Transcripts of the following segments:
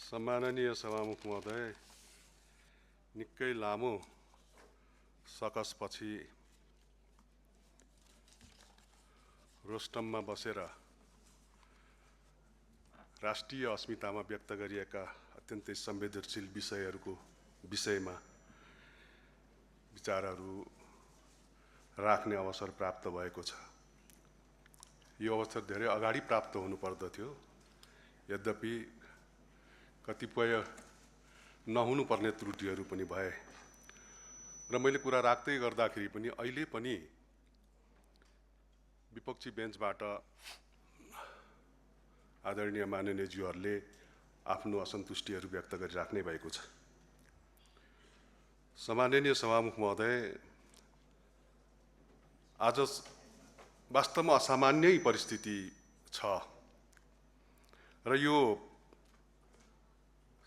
सम्माननीय सभामुख महोदय, निकै लामो सकसपछि रोस्टममा बसेर राष्ट्रिय अस्मितामा व्यक्त गरिएका अत्यन्तै संवेदनशील विषयहरूको विषयमा विचारहरू राख्ने अवसर प्राप्त भएको छ। यो अवसर धेरै अगाडि प्राप्त हुनुपर्दथ्यो, यद्यपि कतिपय नहुनुपर्ने त्रुटिहरू पनि भए र मैले कुरा राख्दै गर्दाखेरि पनि अहिले पनि विपक्षी बेन्चबाट आदरणीय माननीयज्यूहरूले आफ्नो असन्तुष्टिहरू व्यक्त गरिराख्नै भएको छ। सम्माननीय सभामुख महोदय, आज वास्तवमा असामान्य परिस्थिति छ र यो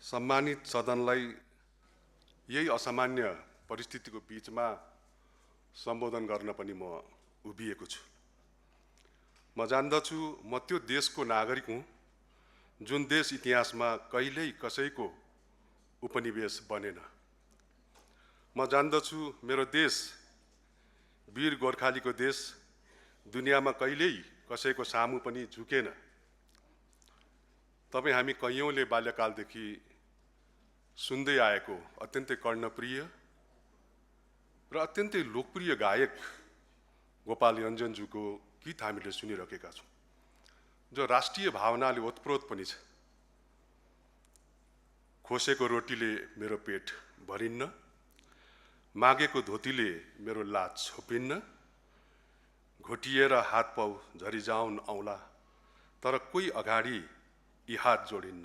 सम्मानित सदनलाई यही असामान्य परिस्थितिको बीचमा सम्बोधन गर्न पनि म उभिएको छु। म जान्दछु म त्यो देशको नागरिक हुँ जुन देश इतिहासमा कहिल्यै कसैको उपनिवेश बनेन। म जान्दछु मेरो देश वीर गोर्खालीको देश दुनियाँमा कहिल्यै कसैको सामु पनि झुकेन। तपाईँ हामी कैयौँले बाल्यकालदेखि सुन्दै आएको अत्यन्तै कर्णप्रिय र अत्यन्तै लोकप्रिय गायक गोपाल योन्जनज्यूको गीत हामीले सुनिरहेका छौँ, जो राष्ट्रिय भावनाले ओतप्रोत पनि छ। खोसेको रोटीले मेरो पेट भरिन्न, मागेको धोतीले मेरो लाज छोपिन्न, घोटिएर हात पाउ झरिजाउन औला, तर कोही अगाडि यी हात जोडिन्न,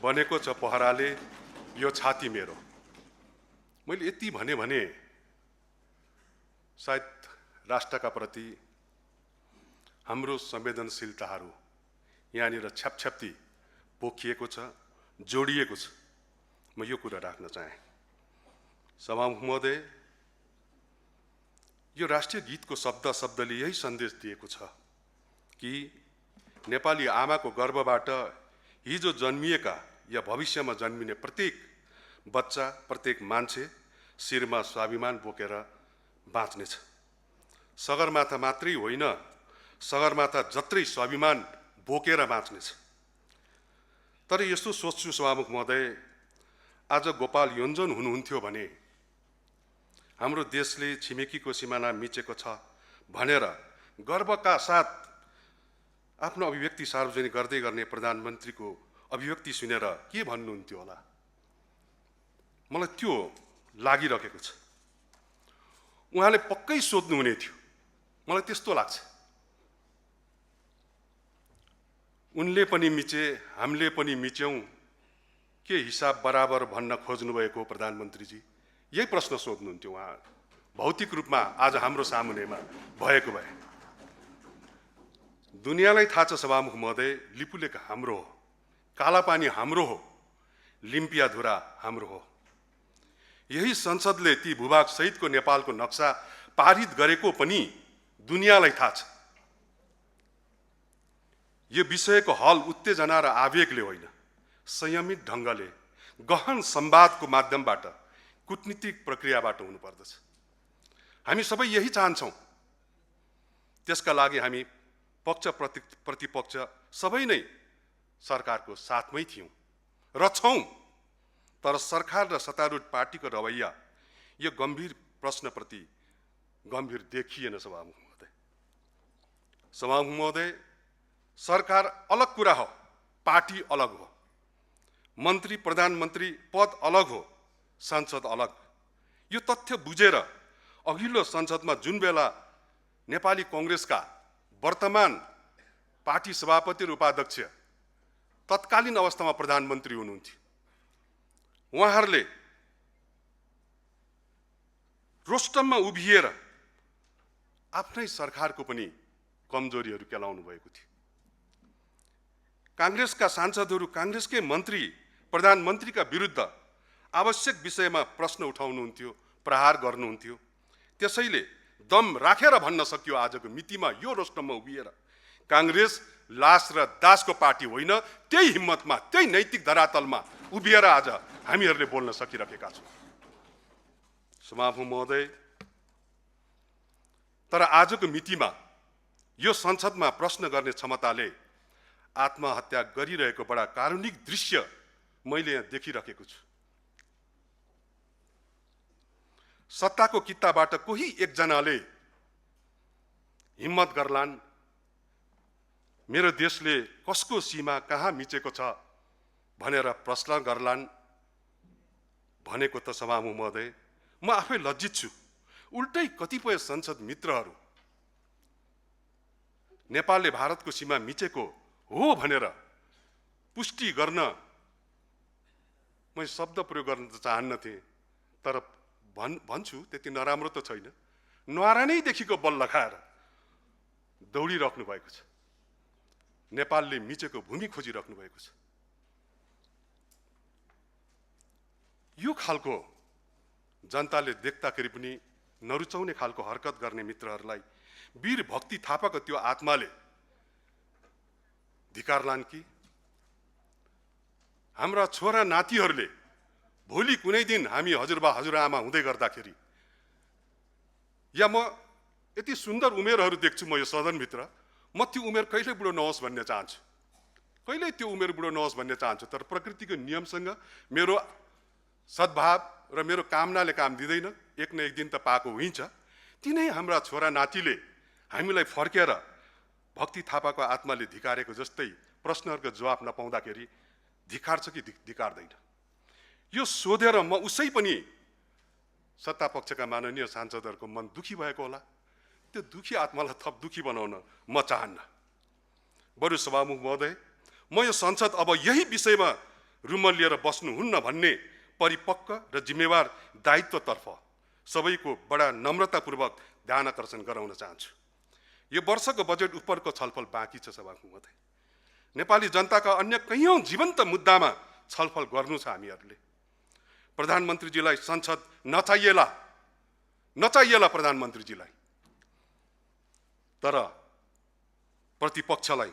बनेको छ पहराले यो छाती मेरो। मैले यति भने सायद राष्ट्रका प्रति हाम्रो संवेदनशीलताहरू यहाँनिर छ्यापछ्याप्ती पोखिएको छ, जोडिएको छ। म यो कुरा राख्न चाहेँ। सभामुख महोदय, यो राष्ट्रिय गीतको शब्दले यही सन्देश दिएको छ कि नेपाली आमाको गर्भबाट हिजो जन्मिएका या भविष्यमा जन्मिने प्रत्येक बच्चा, प्रत्येक मान्छे शिरमा स्वाभिमान बोकेर बाँच्नेछ। सगरमाथा मात्रै होइन, सगरमाथा जत्रै स्वाभिमान बोकेर बाँच्नेछ। तर यस्तो सोच्छु सभामुख महोदय, आज गोपाल योन्जन हुनुहुन्थ्यो भने हाम्रो देशले छिमेकीको सिमाना मिचेको छ भनेर गर्वका साथ आफ्नो अभिव्यक्ति सार्वजनिक गर्दै गर्ने प्रधानमन्त्रीको अभिव्यक्ति सुनेर के भन्नुहुन्थ्यो होला? मलाई त्यो लागिरहेको छ। उहाँले पक्कै सोध्नुहुने थियो, मलाई त्यस्तो लाग्छ। उनले पनि मिचे, हामीले पनि मिच्यौँ, के हिसाब बराबर भन्न खोज्नुभएको प्रधानमन्त्रीजी? यही प्रश्न सोध्नुहुन्थ्यो उहाँ, भौतिक रूपमा आज हाम्रो सामुनेमा भएको भए। दुनियाँलाई थाहा छ सभामुख महोदय, लिपुलेख हाम्रो हो, कालापानी हाम्रो हो, लिम्पियाधुरा हाम्रो हो। यही संसदले ती भूभाग सहितको नेपालको नक्सा पारित गरेको पनि दुनियाँलाई थाहा छ। यो विषयको हल उत्तेजना र आवेगले होइन, संयमित ढङ्गले गहन संवादको माध्यमबाट, कूटनीतिक प्रक्रियाबाट हुनुपर्दछ। हामी सबै यही चाहन्छौँ। त्यसका लागि हामी पक्ष प्रतिपक्ष सबै नै सरकारको साथमै थियौँ र छौँ। तर सरकार र सत्तारूढ पार्टीको रवैया यो गम्भीर प्रश्नप्रति गम्भीर देखिएन सभामुख महोदय। सभामुख महोदय, सरकार अलग कुरा हो, पार्टी अलग हो, मन्त्री प्रधानमन्त्री पद अलग हो, संसद अलग। यो तथ्य बुझेर अघिल्लो संसदमा जुन बेला नेपाली कांग्रेसका वर्तमान पार्टी सभापति र उपाध्यक्ष तत्कालीन अवस्थामा प्रधानमन्त्री हुनुहुन्थ्यो, उहाँहरूले रोस्टममा उभिएर आफ्नै सरकारको पनि कमजोरीहरू केलाउनु भएको थियो। कांग्रेसका सांसदहरू कांग्रेसकै मन्त्री प्रधानमन्त्रीका विरुद्ध आवश्यक विषयमा प्रश्न उठाउनुहुन्थ्यो, प्रहार गर्नुहुन्थ्यो। त्यसैले दम राखेर भन्न सक्यो आजको मितिमा यो रोस्टममा उभिएर कांग्रेस लास र दासको पार्टी होइन। त्यही हिम्मतमा, त्यही नैतिक धरातलमा उभिएर आज हामीहरूले बोल्न सकिरहेका छौँ। सभामुख महोदय, तर आजको मितिमा यो संसदमा प्रश्न गर्ने क्षमताले आत्महत्या गरिरहेको बडा कारुणिक दृश्य मैले यहाँ देखिरहेको छु। सत्ताको कित्ताबाट कोही एकजनाले हिम्मत गर्लान्, मेरो देशले कसको सीमा कहाँ मिचेको छ भनेर प्रश्न गर्लान् भनेको त सभामुख महोदय म आफै लज्जित छु। उल्टै कतिपय संसद मित्रहरू नेपालले भारतको सीमा मिचेको हो भनेर पुष्टि गर्न मैले शब्द प्रयोग गर्न त चाहन्नथेँ, तर भन्छु त्यति नराम्रो त छैन। न्वारानैदेखिको बल लगाएर दौडिराख्नु भएको छ। नेपालले मिचेको भूमि खोजिराख्नु भएको छ। यो खालको जनताले देख्दाखेरि पनि नरुचाउने खालको हरकत गर्ने मित्रहरूलाई वीर भक्ति थापाको त्यो आत्माले धिक्कारलान् कि हाम्रा छोरा नातिहरूले भोलि कुनै दिन हामी हजुरबा हजुरआमा हुँदै गर्दाखेरि या म यति सुन्दर उमेरहरू देख्छु म यो सदनभित्र, म त्यो उमेर कहिले बुढो नहोस् भन्ने चाहन्छु, कहिले त्यो उमेर बुढो नहोस् भन्ने चाहन्छु। तर प्रकृतिको नियमसँग मेरो सद्भाव र मेरो कामनाले काम दिँदैन। एक न एक दिन त पाएको हुन्छ। तिनै हाम्रा छोरा नातिले हामीलाई फर्केर भक्ति थापाको आत्माले धिकारेको जस्तै प्रश्नहरूको जवाफ नपाउँदाखेरि धिक्कार्छ कि धिक्कार्दैन? यो सोधेर म उसै पनि सत्ता पक्षका माननीय सांसदहरूको मन दुखी भएको होला। त्यो दुखी आत्मालाई थप दुखी बनाउन म चाहन्न। बरु सभामुख महोदय, म यो संसद अब यही विषयमा रुमल लिएर बस्नुहुन्न भन्ने परिपक्व र जिम्मेवार दायित्वतर्फ सबैको बडा नम्रतापूर्वक ध्यान आकर्षण गराउन चाहन्छु। यो वर्षको बजेट उपरको छलफल बाँकी छ सभामुख महोदय। नेपाली जनताका अन्य कैयौं जीवन्त मुद्दामा छलफल गर्नु छ हामीहरूले। प्रधानमन्त्रीजीलाई संसद नचाहिएला प्रधानमन्त्रीजीलाई, तर प्रतिपक्षलाई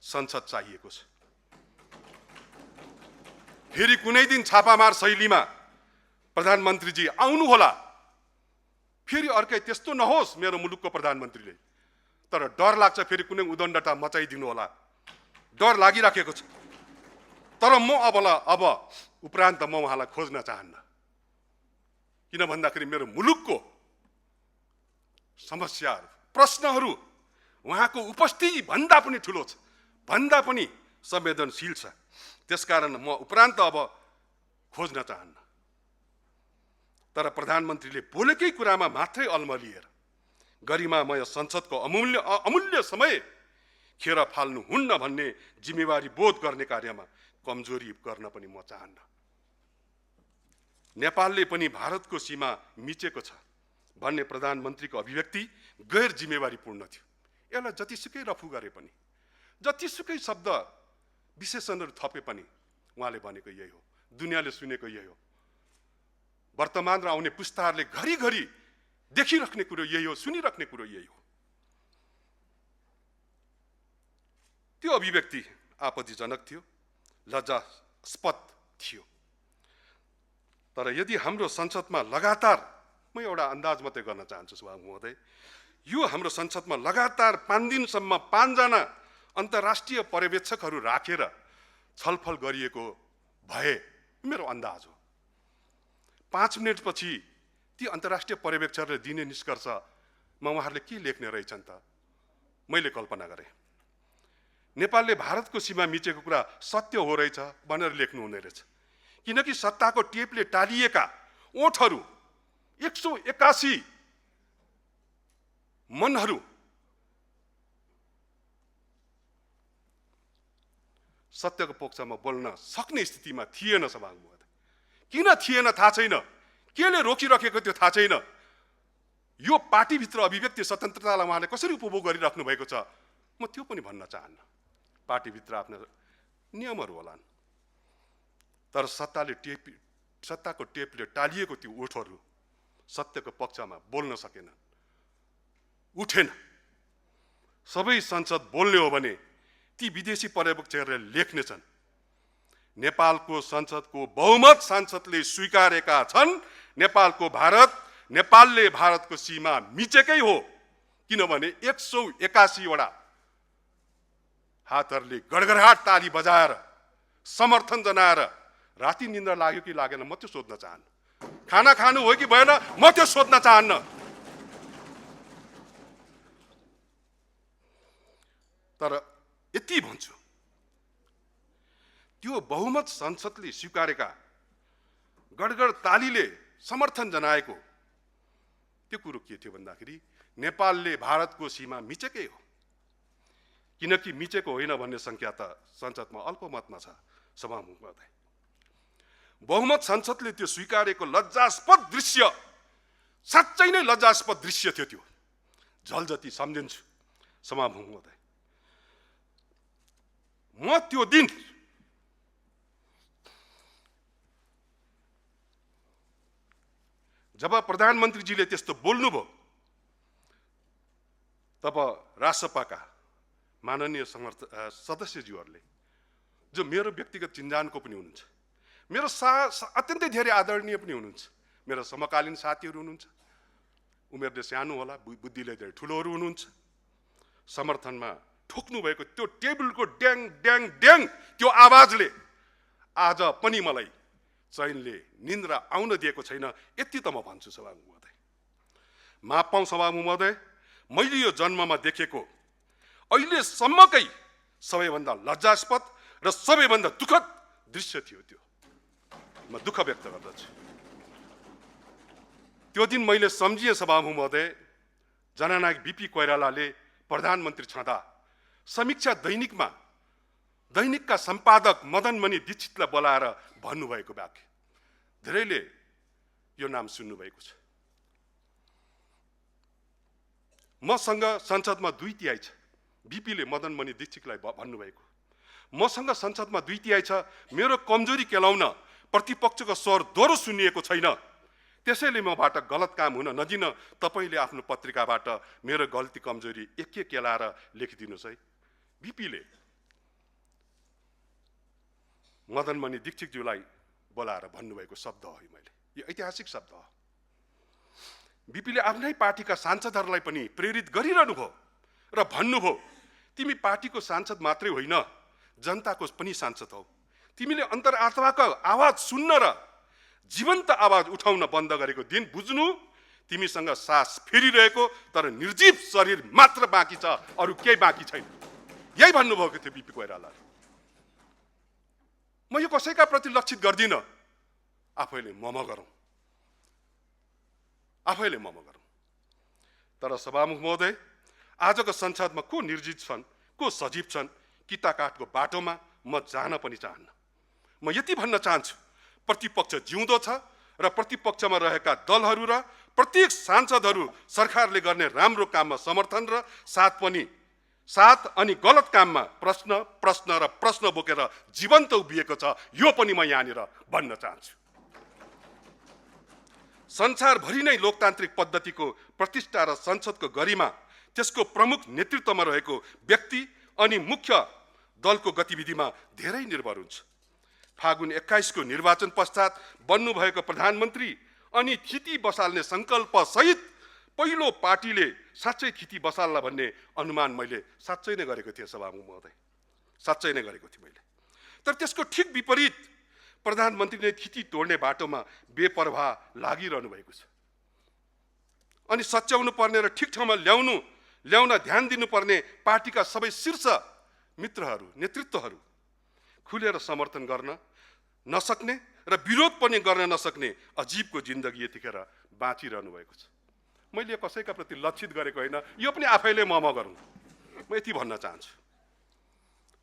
संसद चाहिएको छ। फेरि कुनै दिन छापामार शैलीमा प्रधानमन्त्रीजी आउनु होला, फेरि अर्कै त्यस्तो नहोस् मेरो मुलुकको प्रधानमन्त्रीले, तर डर लाग्छ फेरि कुनै उदण्डता मचाइदिनु होला, डर लागिराखेको छ। तर म अब उपरान्त म उहाँलाई खोज्न चाहन्न। किन भन्दाखेरि मेरो मुलुकको समस्याहरू, प्रश्नहरू उहाँको उपस्थिति भन्दा पनि ठुलो छ, भन्दा पनि संवेदनशील छ। त्यसकारण म उपरान्त अब खोज्न चाहन्न। तर प्रधानमन्त्रीले बोलेकै कुरामा मात्रै अल्मलिएर गरिमामय संसदको अमूल्य समय खेर फाल्नु हुन्न भन्ने जिम्मेवारी बोध गर्ने कार्यमा कमजोरी गर्न पनि म चाहन्न। नेपालले पनि भारतको सीमा मिचेको छ भन्ने प्रधानमन्त्रीको अभिव्यक्ति गैर जिम्मेवारीपूर्ण थियो। यसलाई जतिसुकै रफू गरे पनि, जतिसुकै शब्द विशेषणहरू थपे पनि उहाँले भनेको यही हो, दुनियाँले सुनेको यही हो, वर्तमान र आउने पुस्ताहरूले घरिघरि देखिराख्ने कुरो यही हो, सुनिराख्ने कुरो यही हो। त्यो अभिव्यक्ति आपत्तिजनक थियो, लज्जास्पद थियो। तर यदि हाम्रो संसदमा लगातार, म एउटा अन्दाज मात्रै गर्न चाहन्छु सभामुख महोदय, यो हाम्रो संसदमा लगातार 5 दिनसम्म 5 जना अन्तर्राष्ट्रिय पर्यवेक्षकहरू राखेर छलफल गरिएको भए मेरो अन्दाज हो, 5 मिनेटपछि ती अन्तर्राष्ट्रिय पर्यवेक्षकहरूले दिने निष्कर्षमा उहाँहरूले के लेख्ने रहेछन् त मैले कल्पना गरेँ। नेपालले भारतको सीमा मिचेको कुरा सत्य हो रहेछ भनेर लेख्नु हुने रहेछ, किनकि सत्ताको टेपले टालिएका ओठहरू 181 मनहरू सत्यको पक्षमा बोल्न सक्ने स्थितिमा थिएन सभामुख महोदय। किन थिएन थाहा छैन, केले रोकिराखेको थियो थाहा छैन। यो पार्टीभित्र अभिव्यक्ति स्वतन्त्रतालाई उहाँले कसरी उपभोग गरिराख्नु भएको छ म त्यो पनि भन्न चाहन्न। पार्टीभित्र आफ्ना नियमहरू होलान्, तर सत्ताको टेपले टालिएको त्यो ओठहरू सत्यको पक्षमा बोल्न सकेन, उठेन। सबै संसद बोल्ने हो भने ती विदेशी पर्यवेक्षकहरूले लेख्नेछन्, नेपालको संसदको बहुमत सांसदले स्वीकारेका छन् नेपालले भारतको सीमा मिचेकै हो, किनभने 181 वटा हातहरूले गडगडाट ताली बजाएर समर्थन जनाएर राति निन्द्रा लाग्यो कि लागेन म त्यो सोध्न चाहन्न। खाना खानु हो कि भएन म त्यो सोध्न चाहन्न। तर यति भन्छु, त्यो बहुमत संसदले स्वीकारेका गडगड तालीले समर्थन जनाएको त्यो कुरो के थियो भन्दाखेरि नेपालले भारतको सीमा मिचेकै हो, किनकि मिचेको होइन भन्ने संख्या त संसदमा अल्पमतमा छ। सभामुख महोदय, बहुमत संसदले त्यो स्वीकारेको लज्जास्पद दृश्य, साँच्चै नै लज्जास्पद दृश्य थियो। त्यो झल जति सम्झिन्छु सभामुख महोदय। म त्यो दिन जब प्रधानमन्त्रीजीले त्यस्तो बोल्नुभयो, तब राजसभाका माननीय सदस्यज्यूहरूले, जो मेरो व्यक्तिगत चिन्जानको पनि हुनुहुन्छ, मेरो अत्यन्तै धेरै आदरणीय पनि हुनुहुन्छ, मेरो समकालीन साथीहरू हुनुहुन्छ, उमेरले सानो होला बुद्धिले धेरै ठुलोहरू हुनुहुन्छ, समर्थनमा ठोक्नु भएको त्यो टेबलको ड्याङ ड्याङ ड्याङ त्यो आवाजले आज पनि मलाई चैनले निन्द्रा आउन दिएको छैन। यति त म भन्छु सभामुख महोदय। माफ पाऊँ सभामुख महोदय, मैले यो जन्ममा देखेको अहिलेसम्मकै सबैभन्दा लज्जास्पद र सबैभन्दा दुःखद दृश्य थियो त्यो। म दुःख व्यक्त गर्दछु। त्यो दिन मैले सम्झिएँ सभामुख महोदय, जननायक बीपी कोइरालाले प्रधानमन्त्री छँदा समीक्षा दैनिकका सम्पादक मदनमणि दीक्षितलाई बोलाएर भन्नुभएको वाक्य। धेरैले यो नाम सुन्नुभएको छ। मसँग संसदमा 2/3 छ। बीपीले मदनमणि दीक्षितलाई भन्नुभएको, मसँग संसदमा 2/3 छ, मेरो कमजोरी केलाउन प्रतिपक्षको स्वर दोहोरो सुनिएको छैन, त्यसैले मबाट गलत काम हुन नदिन तपाईले आफ्नो पत्रिकाबाट मेरो गल्ती कमजोरी एक केलाएर लेखिदिनुस् है। बीपीले मदनमणि दीक्षितज्यूलाई बोलाएर भन्नुभएको शब्द हो। मैले यो ऐतिहासिक शब्द हो। बीपीले आफ्नै पार्टीका सांसदहरूलाई पनि प्रेरित गरिरहनु भयो र भन्नुभयो, तिमी पार्टीको सांसद मात्रै होइन, जनताको पनि सांसद हौ। तिमीले अन्तर्आत्माको आवाज सुन्न र जीवन्त आवाज उठाउन बन्द गरेको दिन बुझ्नु, तिमीसँग सास फेरिरहेको तर निर्जीव शरीर मात्र बाँकी छ, अरू केही बाँकी छैन। यही भन्नुभएको थियो बीपी कोइरालाले। म यो कसैका प्रति लक्षित गर्दिनँ, आफैले मम गरौँ। तर सभामुख महोदय, आजको संसदमा को निर्जीव छन्, को सजीव छन्, किताकाटको बाटोमा म जान पनि चाहन्न। म यति भन्न चाहन्छु, प्रतिपक्ष जिउँदो छ र प्रतिपक्षमा रहेका दलहरू र प्रत्येक सांसदहरू सरकारले गर्ने राम्रो काममा समर्थन र साथ अनि गलत काममा प्रश्न बोकेर जीवन्त उभिएको छ। यो पनि म यहाँनिर भन्न चाहन्छु। संसारभरि नै लोकतान्त्रिक पद्धतिको प्रतिष्ठा र संसदको गरिमा त्यसको प्रमुख नेतृत्वमा रहेको व्यक्ति अनि मुख्य दलको गतिविधिमा धेरै निर्भर हुन्छ। फागुन 21 को निर्वाचन पश्चात बन्नुभएको प्रधानमन्त्री अनि थिति बसाल्ने संकल्प सहित पहिलो पार्टीले साँच्चै थिति बसाल्ला भन्ने अनुमान मैले साँच्चै नै गरेको थिएँ सभामुख महोदय, साँच्चै नै गरेको थिएँ मैले। तर त्यसको ठिक विपरीत प्रधानमन्त्रीले थिति तोड्ने बाटोमा बेपरवाह लागिरहनु भएको छ। अनि सच्याउनु पर्ने र ठिक ठाउँमा ल्याउन ध्यान दिनुपर्ने पार्टीका सबै शीर्ष मित्रहरू, नेतृत्वहरू खुलेर समर्थन गर्न नसक्ने र विरोध पनि गर्न नसक्ने अजीबको जिन्दगी यतिखेर बाँचिरहनु भएको छ। मैले कसैका प्रति लक्षित गरेको होइन, यो पनि आफैले मम गरौँ, म यति भन्न चाहन्छु।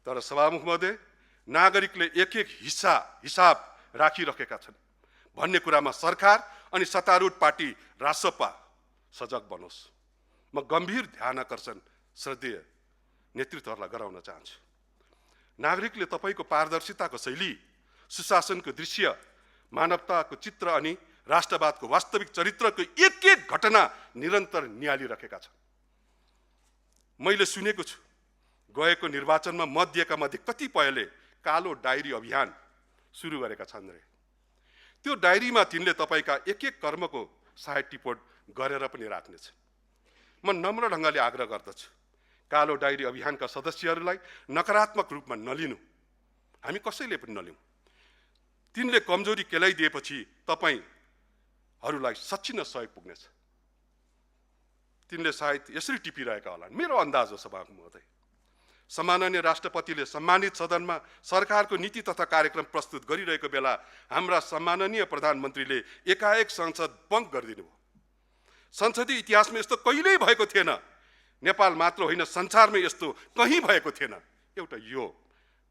तर सभामुख महोदय, नागरिकले एक हिसाब राखिरहेका छन् भन्ने कुरामा सरकार अनि सत्तारूढ पार्टी रासपा सजग बनोस्। म गम्भीर ध्यानाकर्षण श्रद्धेय नेतृत्वहरूलाई गराउन चाहन्छु। नागरिकले तपाईको पारदर्शिताको शैली, सुशासनको दृश्य, मानवताको चित्र अनि राष्ट्रवादको वास्तविक चरित्रको एक घटना निरन्तर निहालिरहेका छन्। मैले सुनेको छु गएको निर्वाचनमा मत दिएका मध्ये कतिपयले कालो डायरी अभियान सुरु गरेका छन् रे। त्यो डायरीमा तिनले तपाईँका एक एक कर्मको साइड टिपोट गरेर पनि राख्नेछ। म नम्र ढङ्गले आग्रह गर्दछु, कालो डायरी अभियानका सदस्यहरूलाई नकारात्मक रूपमा नलिनु, हामी कसैले पनि नलिउँ। तिनले कमजोरी केलाइदिएपछि तपाईँहरूलाई सच्चिन सहयोग पुग्नेछ। तिनले सायद यसरी टिपिरहेका होलान्, मेरो अन्दाज हो सभामुख महोदय। सम्माननीय राष्ट्रपतिले सम्मानित सदनमा सरकारको नीति तथा कार्यक्रम प्रस्तुत गरिरहेको बेला हाम्रा सम्माननीय प्रधानमन्त्रीले एकाएक संसद बन्द गरिदिनु भयो। संसदीय इतिहासमा यस्तो कहिल्यै भएको थिएन, नेपाल मात्र होइन संसारमै यस्तो कहीँ भएको थिएन। एउटा यो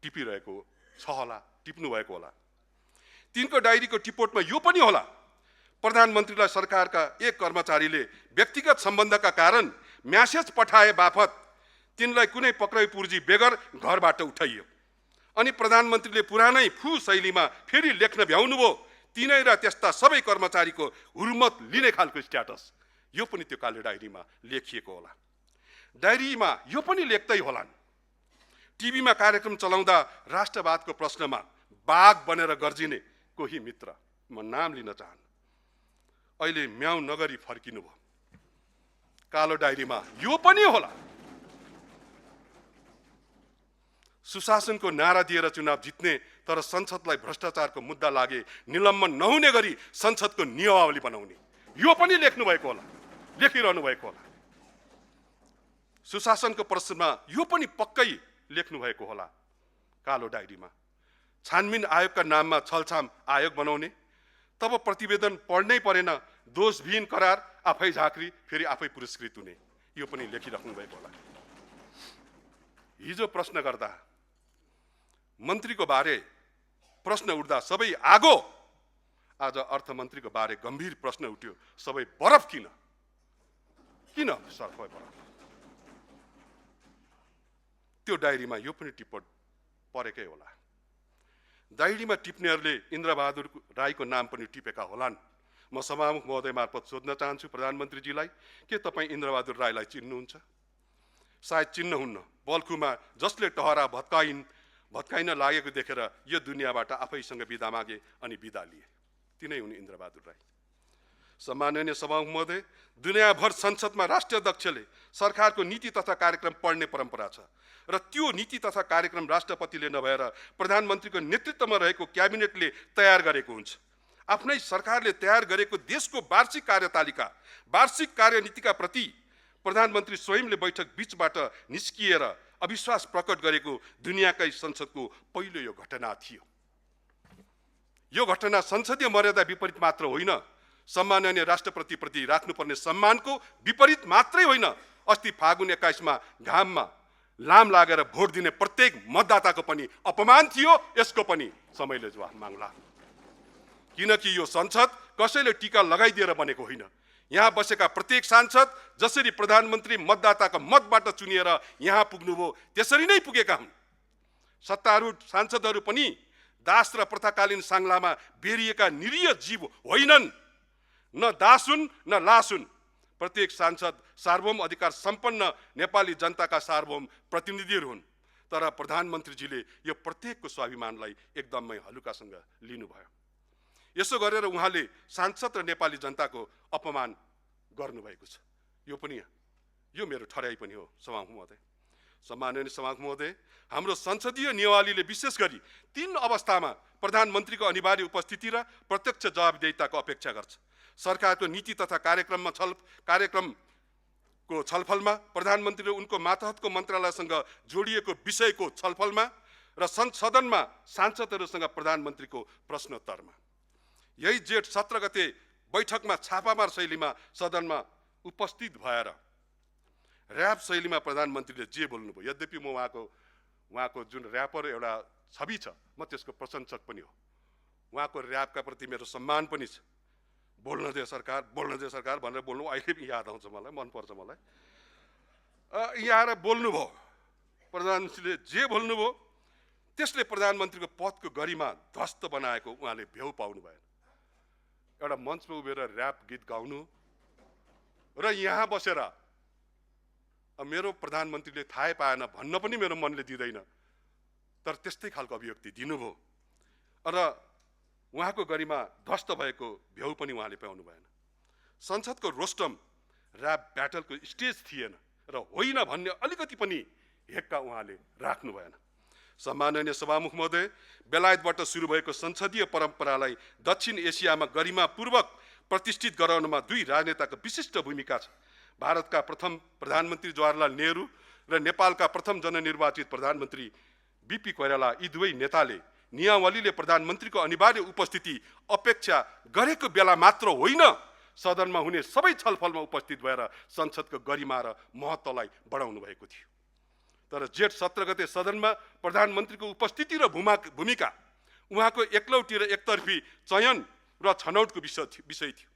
टिपिरहेको छ होला, टिप्नु भएको होला। तिनको डायरीको टिपोटमा यो पनि होला, प्रधानमन्त्रीलाई सरकारका एक कर्मचारीले व्यक्तिगत सम्बन्धका कारण म्यासेज पठाए बापत तिनलाई कुनै पक्राउ पूर्जी बेगर घरबाट उठाइयो अनि प्रधानमन्त्रीले पुरानै फु शैलीमा फेरि लेख्न भ्याउनुभयो। तिनै र त्यस्ता सबै कर्मचारीको हुर्मत लिने खालको स्ट्याटस यो पनि त्यो कालो डायरीमा लेखिएको होला। डायरीमा यो पनि लेख्दै होलान्, टिभीमा कार्यक्रम चलाउँदा राष्ट्रवादको प्रश्नमा बाघ बनेर गर्जिने कोही मित्र, म नाम लिन चाहन्न, अहिले म्याउ नगरी फर्किनु भयो। कालो डायरीमा यो पनि होला, सुशासनको नारा दिएर चुनाव जित्ने तर संसदलाई भ्रष्टाचारको मुद्दा लागे निलम्बन नहुने गरी संसदको नियमावली बनाउने, यो पनि लेख्नु भएको होला, लेखिरहनु भएको होला। सुशासनको प्रश्नमा यो पनि पक्कै लेख्नु भएको होला कालो डायरीमा। छानबिन आयोगका नाममा छलछाम आयोग बनाउने, तब प्रतिवेदन पढ्नै परेन, दोषविहीन करार, आफै झाँक्री, फेरि आफै पुरस्कृत हुने, यो पनि लेखिराख्नु भएको होला। हिजो प्रश्न गर्दा मन्त्रीको बारे प्रश्न उठ्दा सबै आगो, आज अर्थमन्त्रीको बारे गम्भीर प्रश्न उठ्यो, सबै बरफ किन? किन सबै बरफ? त्यो डायरीमा यो पनि टिप्पण परेकै होला। डायरीमा टिप्नेहरूले इन्द्रबहादुर राईको नाम पनि टिपेका होलान्। म सभामुख महोदय मार्फत सोध्न चाहन्छु प्रधानमन्त्रीजीलाई, के तपाईँ इन्द्रबहादुर राईलाई चिन्नुहुन्छ? सायद चिन्नुहुन्न। बल्खुमा जसले टहरा भत्काइन लागेको देखेर यो दुनियाँबाट आफैसँग बिदा मागे अनि बिदा लिए, तिनै हुन् इन्द्रबहादुर राई। सम्माननीय सभामुख महोदय, दुनियाँभर संसदमा राष्ट्रिय अध्यक्षले सरकारको नीति तथा कार्यक्रम पढ्ने परम्परा छ र त्यो नीति तथा कार्यक्रम राष्ट्रपतिले नभएर प्रधानमन्त्रीको नेतृत्वमा रहेको क्याबिनेटले तयार गरेको हुन्छ। आफ्नै सरकारले तयार गरेको देशको वार्षिक कार्यतालिका, वार्षिक कार्यनीतिका प्रति प्रधानमन्त्री स्वयंले बैठक बीचबाट निस्किएर अविश्वास प्रकट गरेको दुनियाँकै संसदको पहिलो यो घटना थियो। यो घटना संसदीय मर्यादा विपरीत मात्र होइन, सम्माननीय राष्ट्रपति प्रति राख्नुपर्ने सम्मानको विपरीत मात्रै होइन, अस्ति फागुन 21मा घाममा लाम लागेर भोट दिने प्रत्येक मतदाताको पनि अपमान थियो। यसको पनि समयले जवाफ माग्ला, किनकि यो संसद कसैले टीका लगाइदिएर बनेको होइन। यहाँ बसेका प्रत्येक सांसद जसरी प्रधानमन्त्री मतदाताको मतबाट चुनिएर यहाँ पुग्नुभयो त्यसरी नै पुगेका हुन्। सत्तारूढ सांसदहरू पनि दास र प्रथाकालीन साङ्लामा बेरिएका निरीह जीव होइनन्, न दास हुन् न लास हुन्। प्रत्येक सांसद सार्वभौम अधिकार सम्पन्न नेपाली जनताका सार्वभौम प्रतिनिधिहरू हुन्। तर प्रधानमन्त्रीजीले यो प्रत्येकको स्वाभिमानलाई एकदमै हलुकासँग लिनुभयो। यसो गरेर उहाँले सांसद र नेपाली जनताको अपमान गर्नुभएको छ। यो मेरो ठराइ पनि हो सभामुख महोदय। सम्माननीय सभामुख महोदय, हाम्रो संसदीय नियमावलीले विशेष गरी 3 अवस्थामा प्रधानमन्त्रीको अनिवार्य उपस्थिति र प्रत्यक्ष जवाबदेहिताको अपेक्षा गर्छ। सरकारको नीति तथा कार्यक्रमको छलफलमा, प्रधानमन्त्री र उनको मातहतको मन्त्रालयसँग जोडिएको विषयको छलफलमा र सदनमा सांसदहरूसँग प्रधानमन्त्रीको प्रश्नोत्तरमा। यही जेठ 17 गते बैठकमा छापामार शैलीमा सदनमा उपस्थित भएर र्याप शैलीमा प्रधानमन्त्रीले जे बोल्नुभयो, यद्यपि म उहाँको जुन र्यापर एउटा छवि छ, म त्यसको प्रशंसक पनि हो। उहाँको र्यापका प्रति मेरो सम्मान पनि छ। बोल्न दे सरकार भनेर बोल्नु अहिले पनि याद आउँछ मलाई, मनपर्छ मलाई। यहाँ आएर बोल्नुभयो, प्रधानमन्त्रीले जे बोल्नुभयो त्यसले प्रधानमन्त्रीको पदको गरिमा ध्वस्त बनाएको उहाँले भ्यौ पाउनु भएन। एउटा मञ्चमा उभिएर र्याप गीत गाउनु र यहाँ बसेर मेरो प्रधानमन्त्रीले थाहै पाएन भन्न पनि मेरो मनले दिँदैन, तर त्यस्तै खालको अभिव्यक्ति दिनुभयो र उहाँको गरिमा ध्वस्त भएको भ्याउ पनि उहाँले पाउनु भएन। संसदको रोस्टम ऱ्याप ब्याटलको स्टेज थिएन र होइन भन्ने अलिकति पनि हेक्का उहाँले राख्नु भएन। सम्माननीय सभामुख महोदय, बेलायतबाट सुरु भएको संसदीय परम्परालाई दक्षिण एसियामा गरिमापूर्वक प्रतिष्ठित गराउनमा दुई राजनेताको विशिष्ट भूमिका छ। भारतका प्रथम प्रधानमन्त्री जवाहरलाल नेहरू र नेपालका प्रथम जननिर्वाचित प्रधानमन्त्री बीपी कोइराला, यी दुवै नेताले नियमावलीले प्रधानमन्त्रीको अनिवार्य उपस्थिति अपेक्षा गरेको बेला मात्र होइन, सदनमा हुने सबै छलफलमा उपस्थित भएर संसदको गरिमा र महत्त्वलाई बढाउनु भएको थियो। तर जेठ 17 गते सदनमा प्रधानमन्त्रीको उपस्थिति र भूमिका उहाँको एकलौटी र एकतर्फी चयन र छनौटको विषय थियो।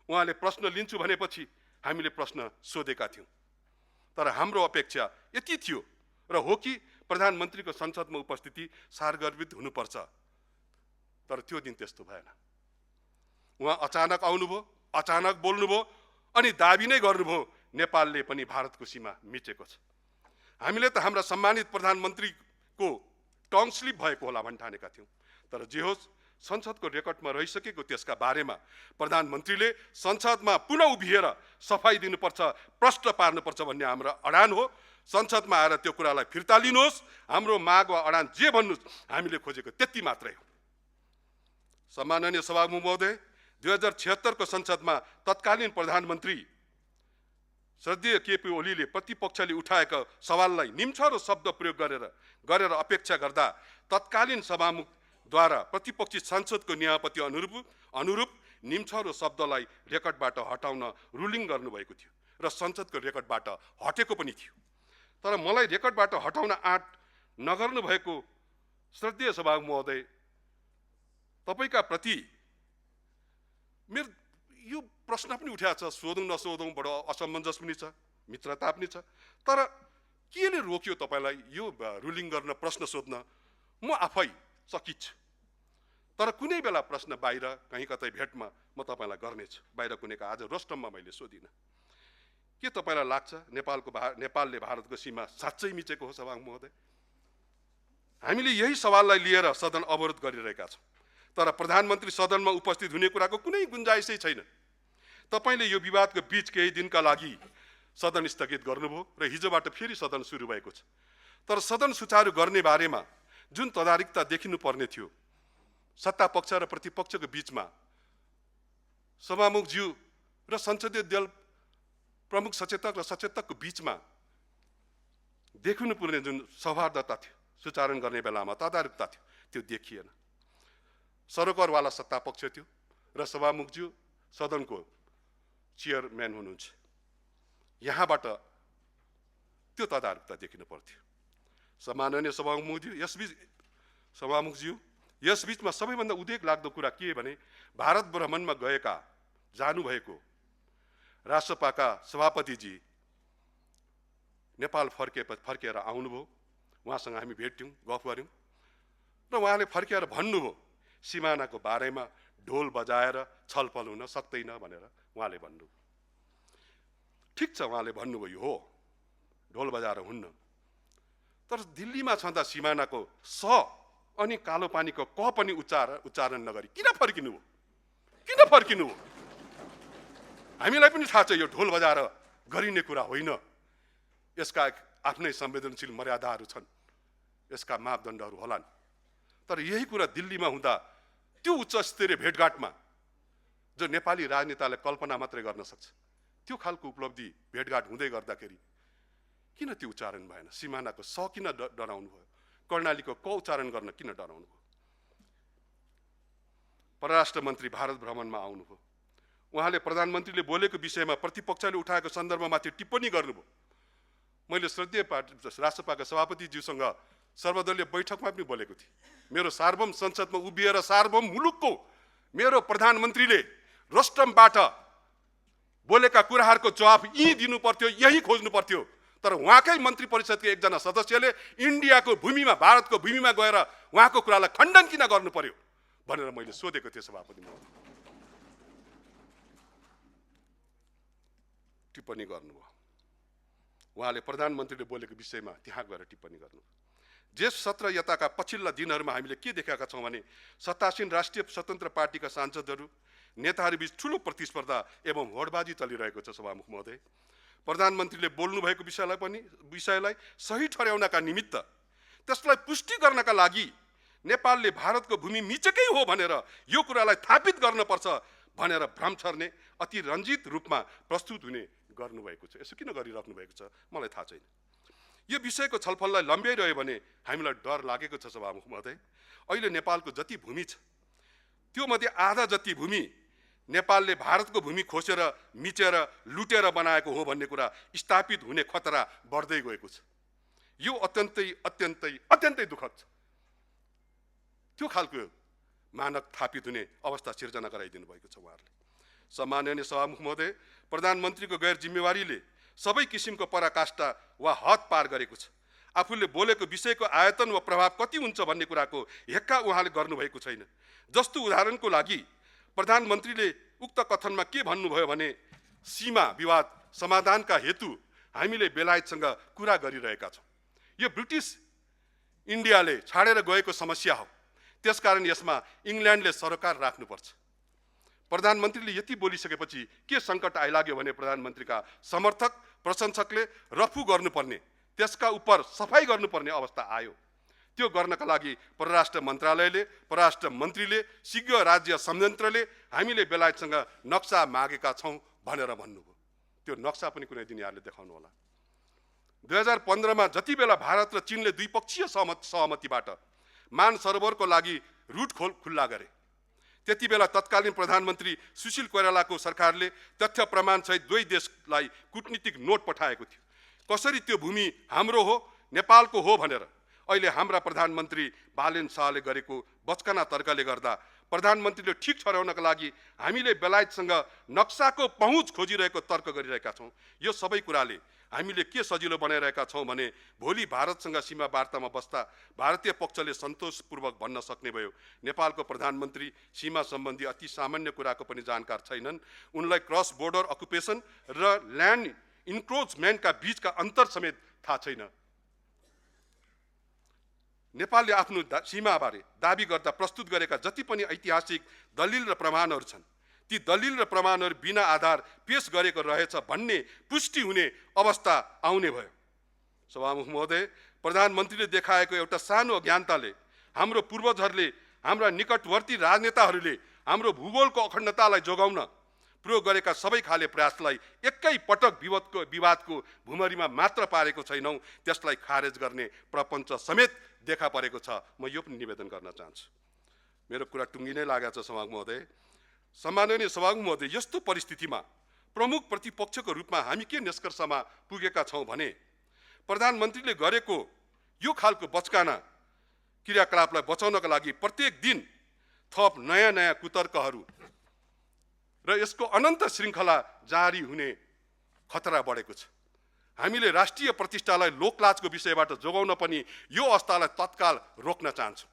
उहाँले प्रश्न लिन्छु भनेपछि हामीले प्रश्न सोधेका थियौँ, तर हाम्रो अपेक्षा यति थियो र हो कि प्रधानमन्त्रीको संसदमा उपस्थिति सारगर्भित हुनुपर्छ, तर त्यो दिन त्यस्तो भएन। उहाँ अचानक आउनुभयो, अचानक बोल्नुभयो अनि दाबी नै गर्नुभयो नेपालले पनि भारतको सीमा मिचेको छ। हामीले त हाम्रा सम्मानित प्रधानमन्त्रीको टङ स्लिप भएको होला भन्ठानेका थियौँ, तर जे होस् संसदको रेकर्डमा रहिसकेको त्यसका बारेमा प्रधानमन्त्रीले संसदमा पुनः उभिएर सफाई दिनुपर्छ, प्रश्न पार्नुपर्छ भन्ने हाम्रो अडान हो। संसदमा आएर त्यो कुरालाई फिर्ता लिनुहोस्, हाम्रो माग वा अडान जे भन्नुहोस्, हामीले खोजेको त्यति मात्रै हो। सम्माननीय सभामुख महोदय, 2076 को संसदमा तत्कालीन प्रधानमन्त्री श्रद्धेय केपी ओलीले प्रतिपक्षले उठाएको सवाललाई निम्छरो शब्द प्रयोग गरेर अपेक्षा गर्दा तत्कालीन सभामुखद्वारा प्रतिपक्षी सांसदको न्यायपति अनुरूप निम्छरो शब्दलाई रेकर्डबाट हटाउन रुलिङ गर्नुभएको थियो र संसदको रेकर्डबाट हटेको पनि थियो। तर मलाई रेकर्डबाट हटाउन आँट नगर्नु भएको श्रद्धेय सभामुख महोदय, तपाईका प्रति मेरो यो प्रश्न पनि उठाएको छ, सोधौँ नसोधौँ बडो असमञ्जस पनि छ, मित्रता पनि छ, तर केले रोक्यो तपाईलाई यो रुलिङ गर्न, प्रश्न सोध्न? म आफै चकित छु, तर कुनै बेला प्रश्न बाहिर कहीँ कतै भेटमा म तपाईलाई गर्नेछु। बाहिर कुनैको आज रोस्टममा मैले सोधिनँ। के तपाईलाई लाग्छ नेपालले भारतको सीमा साँच्चै मिचेको हो? सभामुख महोदय, हामीले यही सवाललाई लिएर सदन अवरोध गरिरहेका छौँ, तर प्रधानमन्त्री सदनमा उपस्थित हुने कुराको कुनै गुन्जाइसै छैन। तपाईले यो विवादको बीच केही दिनका लागि सदन स्थगित गर्नुभयो र हिजोबाट फेरि सदन सुरु भएको छ। तर सदन सुचारू गर्ने बारेमा जुन तदारिकता देखिनु पर्ने थियो, सत्ता पक्ष र प्रतिपक्षको बीचमा सभामुखज्यू र संसदीय दल प्रमुख सचेतक र सचेतकको बीचमा देखिनु पर्ने जुन सौहार्दता थियो, सुचारण गर्ने बेलामा तदारुकता थियो, त्यो देखिएन। सरोकारवाला सत्ता पक्ष थियो र सभामुखज्यू सदनको चेयरम्यान हुनुहुन्छ, यहाँबाट त्यो तदारुकता देखिनु पर्थ्यो। सम्माननीय सभामुखज्यू यसबीचमा सबैभन्दा उद्वेग लाग्दो कुरा के भने भारत भ्रमणमा जानुभएको राष्ट्रपाका सभापतिजी नेपाल फर्केर आउनुभयो। उहाँसँग हामी भेट्यौँ, गफ गऱ्यौँ र उहाँले फर्केर भन्नुभयो सिमानाको बारेमा ढोल बजाएर छलफल हुन सक्दैन भनेर उहाँले भन्नुभयो। ठिक छ, उहाँले भन्नुभयो हो ढोल बजाएर हुन्न, तर दिल्लीमा छँदा सिमानाको स अनि कालो पानीको क पनि उच्चारण नगरी किन फर्किनु? हामीलाई पनि थाहा छ यो ढोल बजाएर गरिने कुरा होइन, यसका आफ्नै संवेदनशील मर्यादाहरू छन्, यसका मापदण्डहरू होलान्। तर यही कुरा दिल्लीमा हुँदा त्यो उच्च स्तरीय भेटघाटमा जो नेपाली राजनेताले कल्पना मात्रै गर्न सक्छ, त्यो खालको उपलब्धि भेटघाट हुँदै गर्दाखेरि किन त्यो उच्चारण भएन? सिमानाको स किन डराउनु भयो? कर्णालीको क उच्चारण गर्न किन डराउनु भयो? परराष्ट्र मन्त्री भारत भ्रमणमा आउनुभयो, उहाँले प्रधानमन्त्रीले बोलेको विषयमा प्रतिपक्षले उठाएको सन्दर्भमाथि टिप्पणी गर्नुभयो। मैले श्रद्धेय राष्ट्रपाका सभापतिज्यूसँग सर्वदलीय बैठकमा पनि बोलेको थिएँ, मेरो सार्वभौम संसदमा उभिएर सार्वभौम मुलुकको मेरो प्रधानमन्त्रीले रोस्टमबाट बोलेका कुराहरूको जवाफ यही दिनु पर्थ्यो, यही खोज्नु पर्थ्यो। तर उहाँकै मन्त्री परिषदको एकजना सदस्यले इन्डियाको भूमिमा, भारतको भूमिमा गएर उहाँको कुरालाई खण्डन किन गर्नु पर्यो भनेर मैले सोधेको थिएँ सभापति महोदय। टिप्पणी गर्नुभयो। उहाँले प्रधानमन्त्रीले बोलेको विषयमा त्यहाँ गएर टिप्पणी गर्नु। जेठ 17 यताका पछिल्ला दिनहरूमा हामीले के देखेका छौँ भने सत्तासीन राष्ट्रिय स्वतन्त्र पार्टीका सांसदहरू नेताहरूबीच ठुलो प्रतिस्पर्धा एवं होडबाजी चलिरहेको छ। सभामुख महोदय, प्रधानमन्त्रीले बोल्नुभएको विषयलाई सही ठहर्याउनका निमित्त त्यसलाई पुष्टि गर्नका लागि नेपालले भारतको भूमि मिचेकै हो भनेर यो कुरालाई थापित गर्नुपर्छ भनेर भ्रम छर्ने अति रञ्जित रूपमा प्रस्तुत हुने गर्नुभएको छ। यसो किन गरिराख्नु भएको छ मलाई थाहा छैन। यो विषयको छलफललाई लम्ब्याइरह्यो भने हामीलाई डर लागेको छ। सभामुख महोदय, अहिले नेपालको जति भूमि छ त्यो मध्ये आधा जति भूमि नेपालले भारतको भूमि खोसेर मिचेर लुटेर बनाएको हो भन्ने कुरा स्थापित हुने खतरा बढ्दै गएको छ। यो अत्यन्तै दुःखद छ। त्यो खालको मानक थापित हुने अवस्था सिर्जना गराइदिनु भएको छ उहाँहरूले। सम्माननीय सभामुख महोदय, प्रधानमन्त्रीको गैर जिम्मेवारीले सबै किसिमको पराकाष्ठा वा हद पार गरेको छ। आफूले बोलेको विषयको आयतन वा प्रभाव कति हुन्छ भन्ने कुराको हेक्का उहाँले गर्नुभएको छैन। जस्तो उदाहरणको लागि प्रधानमन्त्रीले उक्त कथनमा के भन्नुभयो भने सीमा विवाद समाधानका हेतु हामीले बेलायतसँग कुरा गरिरहेका छौँ। यो ब्रिटिस इन्डियाले छाडेर गएको समस्या हो, त्यसकारण यसमा इङ्ल्यान्डले सरोकार राख्नुपर्छ। प्रधानमन्त्रीले यति बोलिसकेपछि के सङ्कट आइलाग्यो भने प्रधानमन्त्रीका समर्थक प्रशंसकले रफू गर्नुपर्ने, त्यसका उपर सफाई गर्नुपर्ने अवस्था आयो। त्यो गर्नका लागि परराष्ट्र मन्त्रालयले, परराष्ट्र मन्त्रीले, शीघ्र राज्य संयन्त्रले हामीले बेलायतसँग नक्सा मागेका छौँ भनेर भन्नुभयो। त्यो नक्सा पनि कुनै दिन यहाँले देखाउनु होला। 2015 मा जति बेला भारत र चीनले द्विपक्षीय सहमतिबाट मान सरोवरको लागि रुट खुल्ला गरे, त्यति बेला तत्कालीन प्रधानमन्त्री सुशील कोइरालाको सरकारले तथ्य प्रमाण सहित दुवै देशलाई कूटनीतिक नोट पठाएको थियो। कसरी त्यो भूमि हाम्रो हो, नेपालको हो भनेर। अहिले हाम्रा प्रधानमन्त्री बालेन शाहले गरेको बचकना तर्कले गर्दा प्रधानमन्त्रीले ठिक ठहराउनका लागि हामीले बेलायतसँग नक्साको पहुँच खोजिरहेको तर्क गरिरहेका छौँ। यो सबै कुराले हामीले के सजिलो बनाइरहेका छौँ भने भोलि भारतसँग सीमा वार्तामा बस्दा भारतीय पक्षले सन्तोषपूर्वक भन्न सक्ने भयो नेपालको प्रधानमन्त्री सीमा सम्बन्धी अति सामान्य कुराको पनि जानकार छैनन्, उनलाई क्रस बोर्डर अकुपेसन र ल्यान्ड इन्क्रोचमेन्टका बीचका अन्तर समेत थाहा छैन। नेपालले आफ्नो सीमाबारे दाबी गर्दा प्रस्तुत गरेका जति पनि ऐतिहासिक दलिल र प्रमाणहरू छन्, ती दलिल र प्रमाणहरू बिना आधार पेश गरेको रहेछ भन्ने पुष्टि हुने अवस्था आउने भयो। सभामुख महोदय, प्रधानमन्त्रीले देखाएको एउटा सानो अज्ञानताले हाम्रो पूर्वजहरूले, हाम्रा निकटवर्ती राजनेताहरूले हाम्रो भूगोलको अखण्डतालाई जोगाउन प्रयोग गरेका सबै खाले प्रयासलाई एकै पटक विवादको भुमरीमा मात्र पारेको छैनौँ, त्यसलाई खारेज गर्ने प्रपञ्च समेत देखा परेको छ। म यो पनि निवेदन गर्न चाहन्छु। मेरो कुरा टुङ्गिनै लागेको छ सभामुख महोदय। सम्माननीय सभामुख महोदय, यस्तो परिस्थितिमा प्रमुख प्रतिपक्षको रूपमा हामी के निष्कर्षमा पुगेका छौँ भने प्रधानमन्त्रीले गरेको यो खालको बचकाना क्रियाकलापलाई बचाउनका लागि प्रत्येक दिन थप नयाँ कुतर्कहरू र यसको अनन्त श्रृङ्खला जारी हुने खतरा बढेको छ। हामीले राष्ट्रिय प्रतिष्ठालाई लोकलाजको विषयबाट जोगाउन पनि यो अवस्थालाई तत्काल रोक्न चाहन्छौँ।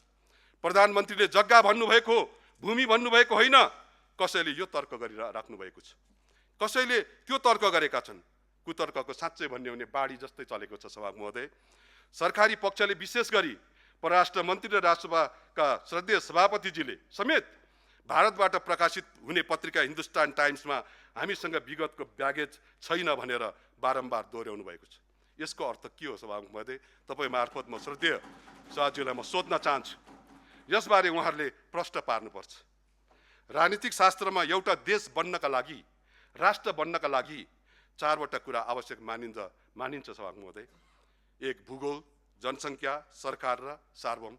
प्रधानमन्त्रीले जग्गा भन्नुभएको, भूमि भन्नुभएको होइन, कसैले यो तर्क गरिराख्नु भएको छ, कसैले त्यो तर्क गरेका छन्। कुतर्कको साँच्चै भन्ने हो भने बाढी जस्तै चलेको छ। सभामुख महोदय, सरकारी पक्षले विशेष गरी परराष्ट्र मन्त्री र राष्ट्रसभाका श्रद्धेय सभापतिजीले समेत भारतबाट प्रकाशित हुने पत्रिका हिन्दुस्तान टाइम्समा हामीसँग विगतको ब्यागेज छैन भनेर बारम्बार दोहोऱ्याउनु भएको छ। यसको अर्थ के हो सभामुख महोदय? तपाईँ मार्फत म श्रद्धेय शाहज्यूलाई म सोध्न चाहन्छु, यसबारे उहाँहरूले प्रश्न पार्नुपर्छ। राजनीतिक शास्त्रमा एउटा देश बन्नका लागि, राष्ट्र बन्नका लागि चारवटा कुरा आवश्यक मानिन्छ सभामुख महोदय। एक, भूगोल, जनसङ्ख्या, सरकार र सार्वभौम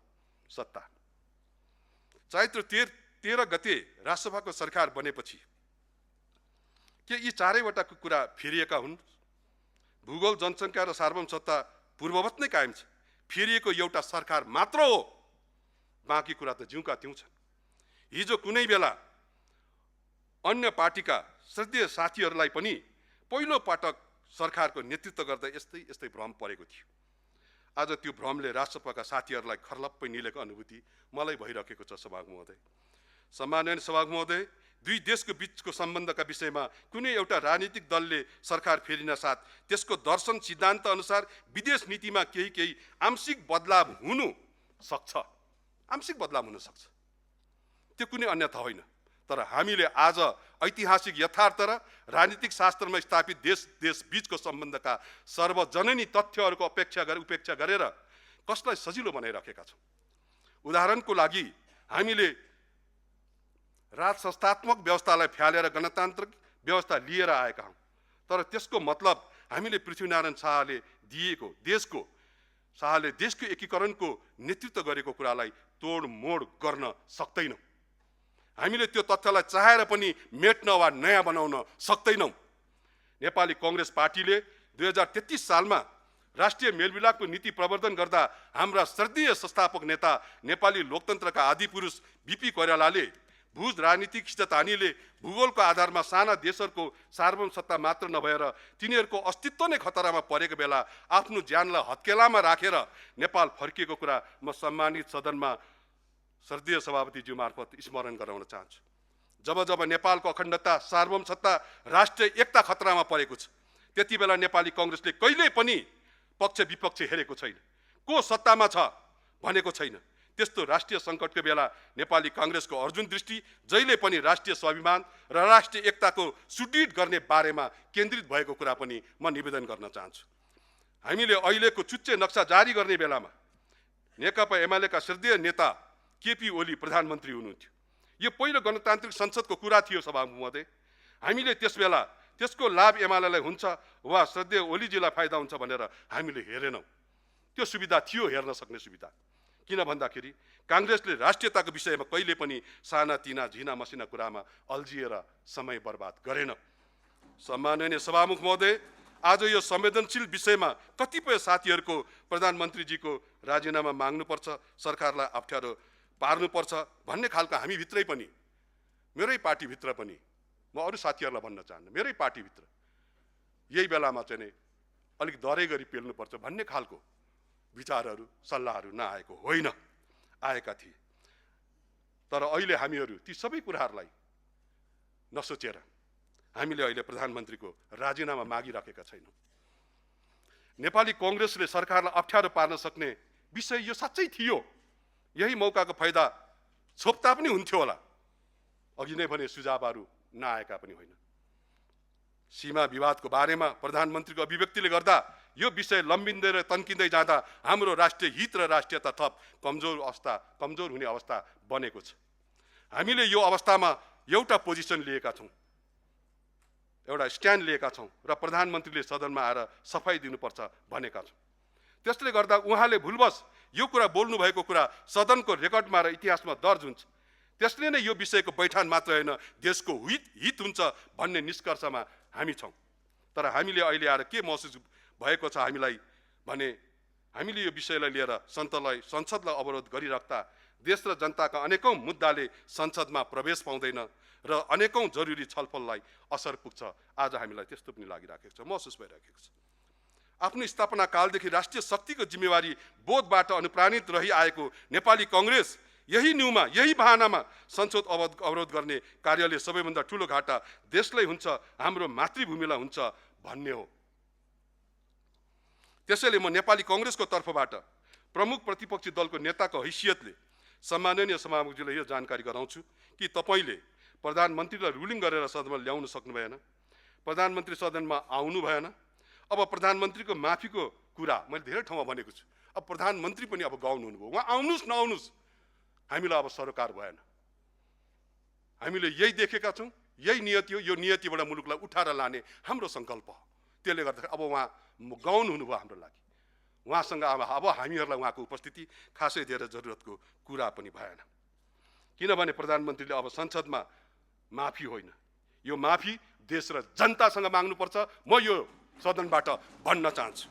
सत्ता। चैत्र 13 गते राष्ट्रसभाको सरकार बनेपछि के यी चारैवटा कुरा फेरिएका हुन्? भूगोल, जनसङ्ख्या र सार्वभौम सत्ता पूर्ववत नै कायम छ। फेरिएको एउटा सरकार मात्र हो, बाँकी कुरा त जिउँका त्यौँ छन्। हिजो कुनै बेला अन्य पार्टीका श्रद्धेय साथीहरूलाई पनि पहिलो पटक सरकारको नेतृत्व गर्दा यस्तै भ्रम परेको थियो। आज त्यो भ्रमले राष्ट्रसभाका साथीहरूलाई खर्लप्पै निलेको अनुभूति मलाई भइरहेको छ। सभामुख महोदय, सम्माननीय सभामुख महोदय, दुई देशको बीचको सम्बन्धका विषयमा कुनै एउटा राजनीतिक दलले सरकार फेरिन साथ त्यसको दर्शन सिद्धान्त अनुसार विदेश नीतिमा केही आंशिक बदलाव हुनु सक्छ, आंशिक बदलाव हुन सक्छ, त्यो कुनै अन्यथा होइन। तर हामीले आज ऐतिहासिक यथार्थ र राजनीतिक शास्त्रमा स्थापित देश बीचको सम्बन्धका सार्वजनीन तथ्यहरूको उपेक्षा गरेर कसलाई सजिलो बनाइराखेका छौँ। उदाहरणको लागि हामीले राज संस्थात्मक व्यवस्थालाई फ्यालेर गणतान्त्रिक व्यवस्था लिएर आएका हौँ, तर त्यसको मतलब हामीले पृथ्वीनारायण शाहले दिएको देशको एकीकरणको नेतृत्व गरेको कुरालाई तोडमोड गर्न सक्दैनौँ। हामीले त्यो तथ्यलाई चाहेर पनि मेट्न वा नयाँ बनाउन सक्दैनौँ। नेपाली कांग्रेस पार्टीले 2033 सालमा राष्ट्रिय मेलमिलापको नीति प्रवर्तन गर्दा हाम्रा श्रद्धेय संस्थापक नेता नेपाली लोकतन्त्रका आदिपुरुष बीपी कोइरालाले भुज राजनीतिक खिचतानीले भूगोलको आधारमा साना देशहरूको सार्वभौम सत्ता मात्र नभएर तिनीहरूको अस्तित्व नै खतरामा परेको बेला आफ्नो ज्यानलाई हत्केलामा राखेर नेपाल फर्किएको कुरा म सम्मानित सदनमा श्रद्धेय सभापतिज्यू मार्फत स्मरण गराउन चाहन्छु। जब नेपालको अखण्डता, सार्वभौम सत्ता, राष्ट्रिय एकता खतरामा परेको छ, त्यति बेला नेपाली कांग्रेसले कहिल्यै पनि पक्ष विपक्ष हेरेको छैन, को सत्तामा छ भनेको छैन। त्यस्तो राष्ट्रिय सङ्कटको बेला नेपाली कांग्रेसको अर्जुन दृष्टि जहिले पनि राष्ट्रिय स्वाभिमान र राष्ट्रिय एकताको सुदृढ गर्ने बारेमा केन्द्रित भएको कुरा पनि म निवेदन गर्न चाहन्छु। हामीले अहिलेको चुच्चे नक्सा जारी गर्ने बेलामा नेकपा एमालेका श्रद्धेय नेता केपी ओली प्रधानमन्त्री हुनुहुन्थ्यो। यो पहिलो गणतान्त्रिक संसदको कुरा थियो सभामुख महोदय। हामीले त्यसबेला त्यसको लाभ एमालेलाई हुन्छ वा श्रद्धेय ओलीजीलाई फाइदा हुन्छ भनेर हामीले हेरेनौँ। त्यो सुविधा थियो, हेर्न सक्ने सुविधा। किन भन्दाखेरि कांग्रेसले राष्ट्रियताको विषयमा कहिले पनि सानातिना झिना मसिना कुरामा अल्झिएर समय बर्बाद गरेन। सम्माननीय सभामुख महोदय, आज यो संवेदनशील विषयमा कतिपय साथीहरूको प्रधानमन्त्रीजीको राजीनामा माग्नुपर्छ, सरकारलाई अप्ठ्यारो पार्नुपर्छ भन्ने खालको हामी भित्रै पनि, मेरै पार्टीभित्र पनि, म अरू साथीहरूलाई भन्न चाहन्न, मेरै पार्टीभित्र यही बेलामा चाहिँ नि अलिक दरै गरी पेल्नुपर्छ भन्ने खालको विचारहरू सल्लाहहरू नआएको होइन, आएका थिए। तर अहिले हामीहरू ती सबै कुराहरूलाई नसोचेर हामीले अहिले प्रधानमन्त्रीको राजीनामा मागिराखेका छैनौँ। नेपाली कांग्रेसले सरकारलाई अप्ठ्यारो पार्न सक्ने विषय यो साँच्चै थियो। यही मौकाको फाइदा छोप्दा पनि हुन्थ्यो होला, अघि नै भने सुझावहरू नआएका पनि होइन। सीमा विवादको बारेमा प्रधानमन्त्रीको अभिव्यक्तिले गर्दा यो विषय लम्बिँदै र तन्किँदै जाँदा हाम्रो राष्ट्रिय हित र राष्ट्रियता थप कमजोर हुने अवस्था बनेको छ। हामीले यो अवस्थामा एउटा पोजिसन लिएका छौँ, एउटा स्ट्यान्ड लिएका छौँ र प्रधानमन्त्रीले सदनमा आएर सफाई दिनुपर्छ भनेका छौँ। त्यसले गर्दा उहाँले भुलवश यो कुरा बोल्नु भएको कुरा सदनको रेकर्डमा र इतिहासमा दर्ज हुन्छ। त्यसले नै यो विषयको बैठान मात्र होइन, देशको हित हुन्छ भन्ने निष्कर्षमा हामी छौँ। तर हामीले अहिले आएर के महसुस भएको छ हामीलाई भने हामीले यो विषयलाई लिएर संसदलाई अवरोध गरिराख्दा देश र जनताका अनेकौं मुद्दाले संसदमा प्रवेश पाउँदैन र अनेकौं जरुरी छलफललाई असर पुग्छ। आज हामीलाई त्यस्तो पनि लागिराखेको छ, महसुस भइराखेको छ। आफ्नो स्थापना कालदेखि राष्ट्रिय शक्तिको जिम्मेवारी बोधबाट अनुप्राणित रहिआएको नेपाली कांग्रेस यही न्यूमा, यही बहानामा संसद अवरोध गर्ने कार्यले सबैभन्दा ठूलो घाटा देशलाई हुन्छ, हाम्रो मातृभूमिलाई हुन्छ भन्ने हो। त्यसैले म नेपाली कांग्रेसको तर्फबाट प्रमुख प्रतिपक्षी दलको नेताको हैसियतले सम्माननीय सभामुखजीलाई यो जानकारी गराउँछु कि तपाईले प्रधानमन्त्रीलाई रुलिङ गरेर सदनमा ल्याउन सक्नु भएन, प्रधानमन्त्री सदनमा आउनु भएन। अब प्रधानमन्त्रीको माफीको कुरा मैले धेरै ठाउँमा भनेको छु। अब प्रधानमन्त्री पनि अब गाउनु हुनुभयो, उहाँ आउनुस् नआउनुस् हामीलाई अब सरोकार भएन। हामीले यही देखेका छौँ, यही नियति हो। यो नियतिबाट मुलुकलाई उठाएर लाने हाम्रो सङ्कल्प हो। त्यसले गर्दा अब उहाँ गाउनु हुनुभयो हाम्रो लागि, उहाँसँग अब हामीहरूलाई उहाँको उपस्थिति खासै धेरै जरुरतको कुरा पनि भएन। किनभने प्रधानमन्त्रीले अब संसदमा माफी होइन, यो माफी देश र जनतासँग माग्नुपर्छ। म यो सदनबाट भन्न चाहन्छु।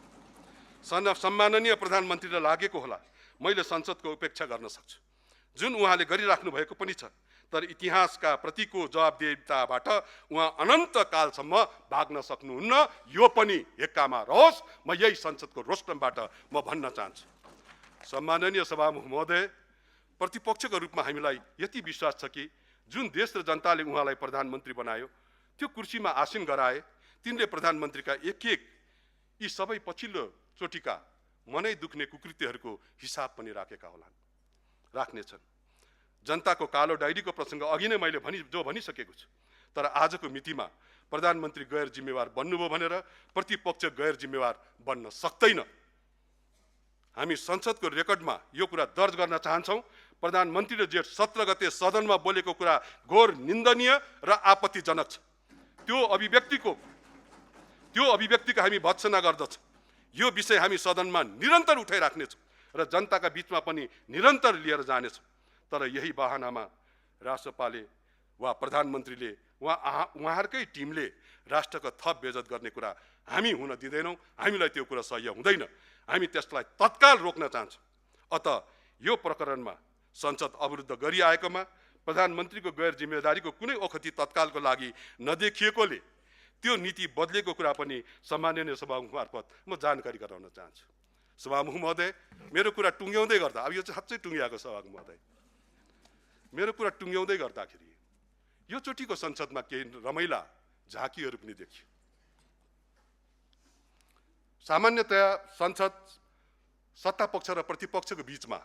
सम्माननीय प्रधानमन्त्रीलाई लागेको होला मैले संसदको उपेक्षा गर्न सक्छु, जुन उहाँले गरिराख्नु भएको पनि छ। तर इतिहासका प्रतिको जवाबदेहिताबाट उहाँ अनन्त कालसम्म भाग्न सक्नुहुन्न। यो पनि हेक्कामा रहोस्, म यही संसदको रोस्टमबाट म भन्न चाहन्छु। सम्माननीय सभामुख महोदय, प्रतिपक्षको रूपमा हामीलाई यति विश्वास छ कि जुन देश र जनताले उहाँलाई प्रधानमन्त्री बनायो, त्यो कुर्सीमा आसीन गराए, तिनले प्रधानमन्त्रीका एक यी सबै पछिल्लो चोटिका मनै दुख्ने कुकृत्यहरूको हिसाब पनि राखेका होलान्, राख्नेछन्। जनताको कालो डायरीको प्रसङ्ग अघि नै मैले भनिसकेको छु। तर आजको मितिमा प्रधानमन्त्री गैर जिम्मेवार बन्नुभयो भनेर प्रतिपक्ष गैर जिम्मेवार बन्न सक्दैन। हामी संसदको रेकर्डमा यो कुरा दर्ज गर्न चाहन्छौँ। प्रधानमन्त्रीले जेठ 17 गते सदनमा बोलेको कुरा घोर निन्दनीय र आपत्तिजनक छ। त्यो अभिव्यक्तिको हामी भत्सना गर्दछौँ। यो विषय हामी सदनमा निरन्तर उठाइराख्नेछौँ र जनताका बीचमा पनि निरन्तर लिएर जानेछौँ। तर यही बहानामा राष्ट्रपाले वा प्रधानमन्त्रीले उहाँहरूकै टिमले राष्ट्रको थप बेइज्जत गर्ने कुरा हामी हुन दिँदैनौँ। हामीलाई त्यो कुरा सह्य हुँदैन। हामी त्यसलाई तत्काल रोक्न चाहन्छौँ। अत यो प्रकरणमा संसद अवरुद्ध गरिआएकोमा प्रधानमन्त्रीको गैर जिम्मेदारीको कुनै ओखती तत्कालको लागि नदेखिएकोले त्यो नीति बदलेको कुरा पनि सम्माननीय सभामुख मार्फत म जानकारी गराउन चाहन्छु। सभामुख महोदय, मेरो कुरा टुङ्ग्याउँदै गर्दा, अब यो चाहिँ साँच्चै टुङ्ग्याएको सभामुख महोदय, मेरो कुरा टुङ्ग्याउँदै गर्दाखेरि यो चोटिको संसदमा केही रमाइला झाँकीहरू पनि देखियो। सामान्यतया संसद सत्ता पक्ष र प्रतिपक्षको बीचमा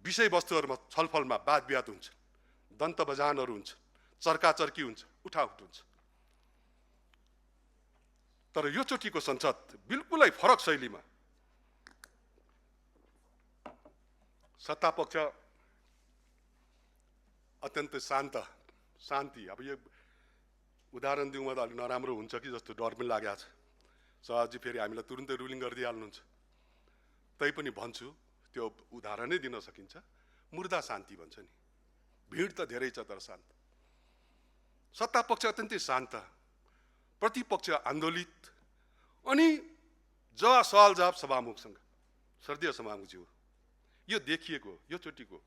विषयवस्तुहरूमा छलफलमा वाद विवाद हुन्छ, दन्त बजानहरू हुन्छ, चर्काचर्की हुन्छ, उठाउठ हुन्छ। तर यो चोटिको संसद बिल्कुलै फरक शैलीमा सत्ता पक्ष अत्यन्त शान्ति। अब यो उदाहरण दिउँमा त अलिक नराम्रो हुन्छ कि जस्तो डर पनि लागेको छ। सभाजी फेरि हामीलाई तुरुन्तै रुलिङ गरिदिइहाल्नुहुन्छ। तै पनि भन्छु, त्यो उदाहरणै दिन सकिन्छ। मुर्दा शान्ति भन्छ नि, भिड त धेरै छ तर शान्त। सत्ता पक्ष अत्यन्तै शान्त, प्रतिपक्ष आन्दोलित। अनि सवाल जवाब सभामुखसँग, सर्दीय सभामुखज्यू, यो देखिएको यो चोटिको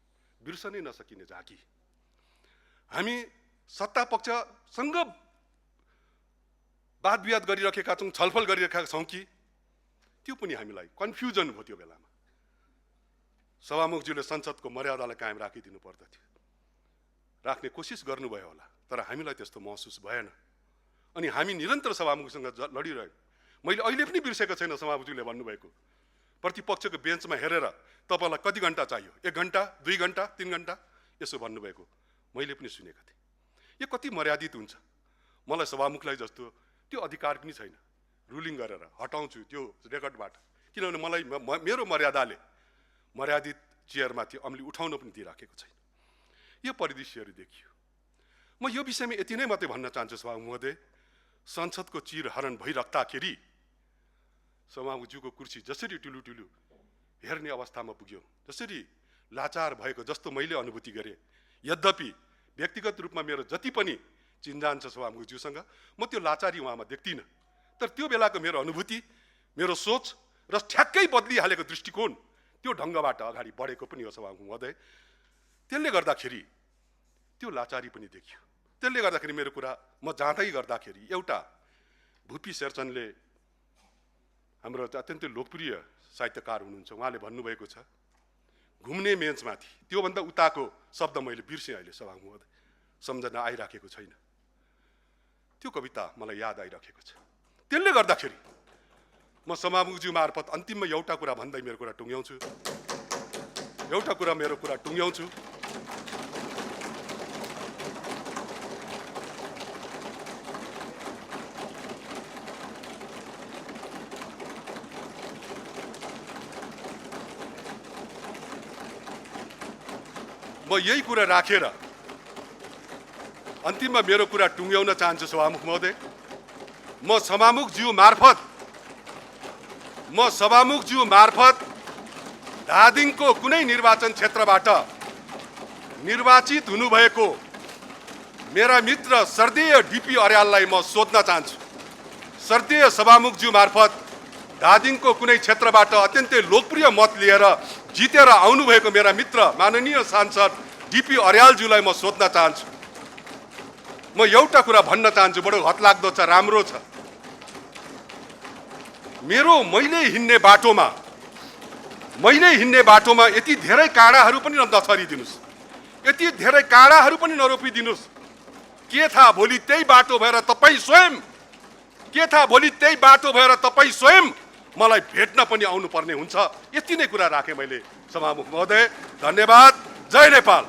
बिर्सनै नसकिने झाँकी। हामी सत्ता पक्षसँग वाद विवाद गरिरहेका छौँ, छलफल गरिरहेका छौँ कि त्यो पनि हामीलाई कन्फ्युजन भयो। त्यो बेलामा सभामुखज्यूले संसदको मर्यादालाई कायम राखिदिनु पर्दथ्यो, राख्ने कोसिस गर्नुभयो होला, तर हामीलाई त्यस्तो महसुस भएन। अनि हामी निरन्तर सभामुखसँग लडिरह्यौँ। मैले अहिले पनि बिर्सेको छैन सभामुखज्यूले भन्नुभएको, प्रतिपक्षको बेन्चमा हेरेर तपाईँलाई कति घन्टा चाहियो, 1 घन्टा 2 घन्टा 3 घन्टा यसो भन्नुभएको मैले पनि सुनेको थिएँ। यो कति मर्यादित हुन्छ। मलाई सभामुखलाई जस्तो त्यो अधिकार पनि छैन रुलिङ गरेर हटाउँछु त्यो रेकर्डबाट, किनभने मलाई मेरो मर्यादाले मर्यादित चेयरमाथि अम्ली उठाउन पनि दिइराखेको छैन। यो परिदृश्यहरू देखियो। म यो विषयमा यति नै मात्रै भन्न चाहन्छु सभामुख महोदय, संसदको चिरहरण भइराख्दाखेरि सभामुखज्यूको कुर्सी जसरी टुलु हेर्ने अवस्थामा पुग्यो, जसरी लाचार भएको जस्तो मैले अनुभूति गरेँ। यद्यपि व्यक्तिगत रूपमा मेरो जति पनि चिन्जान छ सभामुखज्यूसँग, म त्यो लाचारी उहाँमा देख्दिनँ। तर त्यो बेलाको मेरो अनुभूति, मेरो सोच र ठ्याक्कै बदलिहालेको दृष्टिकोण त्यो ढङ्गबाट अगाडि बढेको पनि हो सभामुख महोदय। त्यसले गर्दाखेरि त्यो लाचारी पनि देखियो। त्यसले गर्दाखेरि मेरो कुरा म जाँदै गर्दाखेरि एउटा भुपी शेरचनले, हाम्रो अत्यन्तै लोकप्रिय साहित्यकार हुनुहुन्छ, उहाँले भन्नुभएको छ, घुम्ने मेचमाथि, त्योभन्दा उताको शब्द मैले बिर्सेँ अहिले सभामुख महोदय, सम्झना आइराखेको छैन। त्यो कविता मलाई याद आइराखेको छ। त्यसले गर्दाखेरि म सभामुखज्यू मार्फत अन्तिममा एउटा कुरा भन्दै मेरो कुरा टुङ्ग्याउँछु। म यही कुरा राखेर अन्तिममा मेरो कुरा टुङ्ग्याउन चाहन्छु सभामुख महोदय। म सभामुखज्यू मार्फत धादिङको कुनै निर्वाचन क्षेत्रबाट निर्वाचित हुनुभएको मेरा मित्र सर्दीय डिपी अर्याललाई म सोध्न चाहन्छु। सर्दीय सभामुखज्यू मार्फत धादिङको कुनै क्षेत्रबाट अत्यन्तै लोकप्रिय मत लिएर जितेर आउनुभएको मेरा मित्र माननीय सांसद डिपी अर्यालज्यूलाई म सोध्न चाहन्छु। म एउटा कुरा भन्न चाहन्छु, बडो हतलाग्दो छ, राम्रो छ। मैले हिँड्ने बाटोमा यति धेरै काँडाहरू पनि नछरिदिनुस्। यति धेरै काँडाहरू पनि नरोपिदिनुस्। के थाहा भोलि त्यही बाटो भएर तपाईँ स्वयं मलाई भेट्न पनि आउनुपर्ने हुन्छ। यति नै कुरा राखेँ मैले सभामुख महोदय। धन्यवाद। जय नेपाल।